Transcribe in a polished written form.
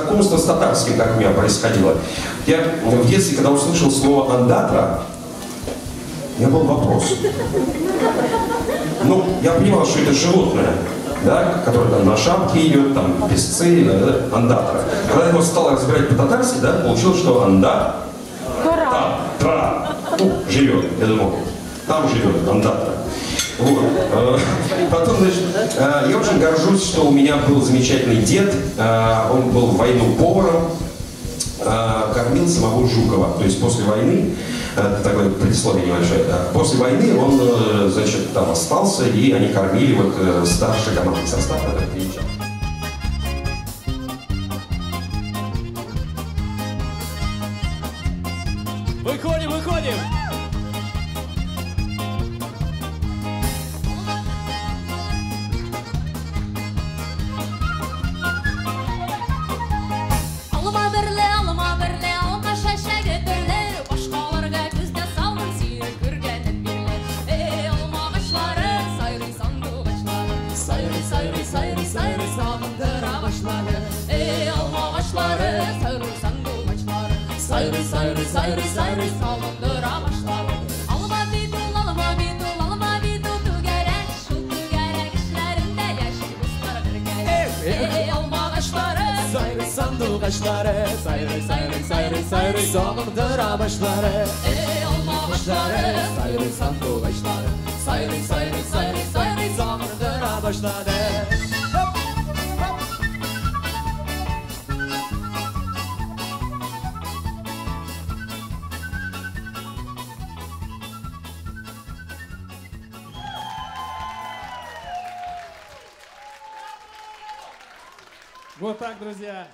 Знакомство с татарским, как у меня происходило. Я в детстве, когда услышал слово «андатра», у меня был вопрос. Ну, я понимал, что это животное, да, которое там на шапке идет, там песцы, да, андатра. Когда я его стал разбирать по-татарски, да, получилось, что анда, там, тра, ну, живет, я думал, там живет андатра. Вот. Потом, значит, я очень горжусь, что у меня был замечательный дед, он был в войну поваром, кормил самого Жукова. То есть после войны, такое предисловие небольшое, после войны он, значит, там остался, и они кормили вот старший командный состав, который приезжал. Выходим, выходим! Сайрый, сайрый, сайрый, сайрый, сагындыра башлады. Алма бит ул, алма бит ул, алма бит ул, түгәрәк, шул түгәрәк эшләрендә яши дуслар бергә. Эй, алма агачлары, сайрый сандугачлары, сайрый, сайрый, сайрый, сайрый, сагындыра башлары. Эй, алма агачлары, сайрый сандугачлары, сайрый, сайрый, сайрый, сайрый, сагындыра башлады. Вот так, друзья.